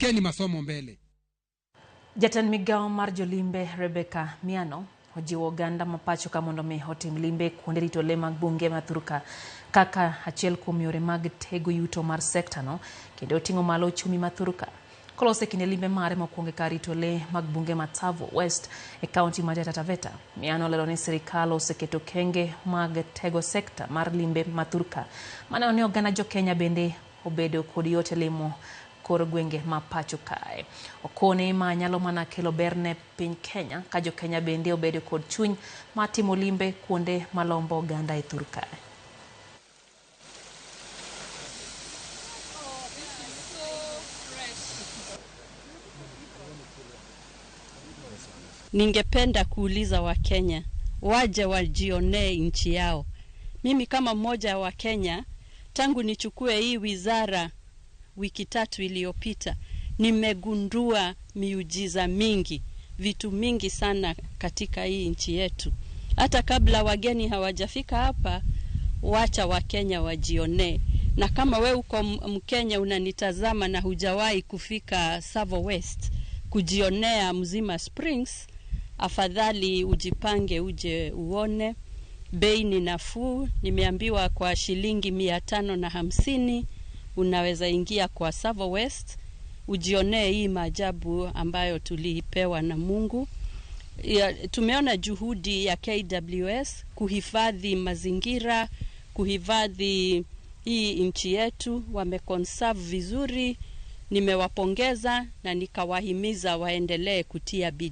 Keni masomo mbele. Jatend migawo mar jolimbe Rebecca Miano ojiwo oganda ma pacho ka mondo mi otim limbe kuonde rito lee mag bunge ma thurka kaka achiel kuom yore mag tego yuto mar sekta no kendo oting'o malo uchumi ma thurka. Kolose kinde limbe mare mokwongo e kar rito lee mag bunge ma Tsavo West e kaunti ma Taita Taveta, Miano olero ni sirikal oseketo kenge mag tego sekta mar limbe ma thurka maneno ni oganda jokenya bende obedo kod yot e limo kor gwenge ma pacho kae. Okone ma nyalo mana kelo ber ne piny Kenya ka jokenya bende obedo kod chuny mar timo limbe kuonde malombo oganda e thur kae. Ningependa kuuliza Wakenya waje wajionee nchi yao. Mimi kama mmoja wa Kenya, tangu nichukue hii wizara wiki tatu iliyopita, nimegundua miujiza mingi, vitu mingi sana katika hii nchi yetu. Hata kabla wageni hawajafika hapa, wacha Wakenya wajionee. Na kama we uko Mkenya unanitazama na hujawahi kufika Tsavo West kujionea Mzima Springs, afadhali ujipange uje uone. Bei ni nafuu, nimeambiwa kwa shilingi 550 unaweza ingia kwa Tsavo West ujionee hii maajabu ambayo tulipewa na Mungu. Ya, tumeona juhudi ya KWS kuhifadhi mazingira, kuhifadhi hii nchi yetu, wameconserve vizuri. Nimewapongeza na nikawahimiza waendelee kutia bidii.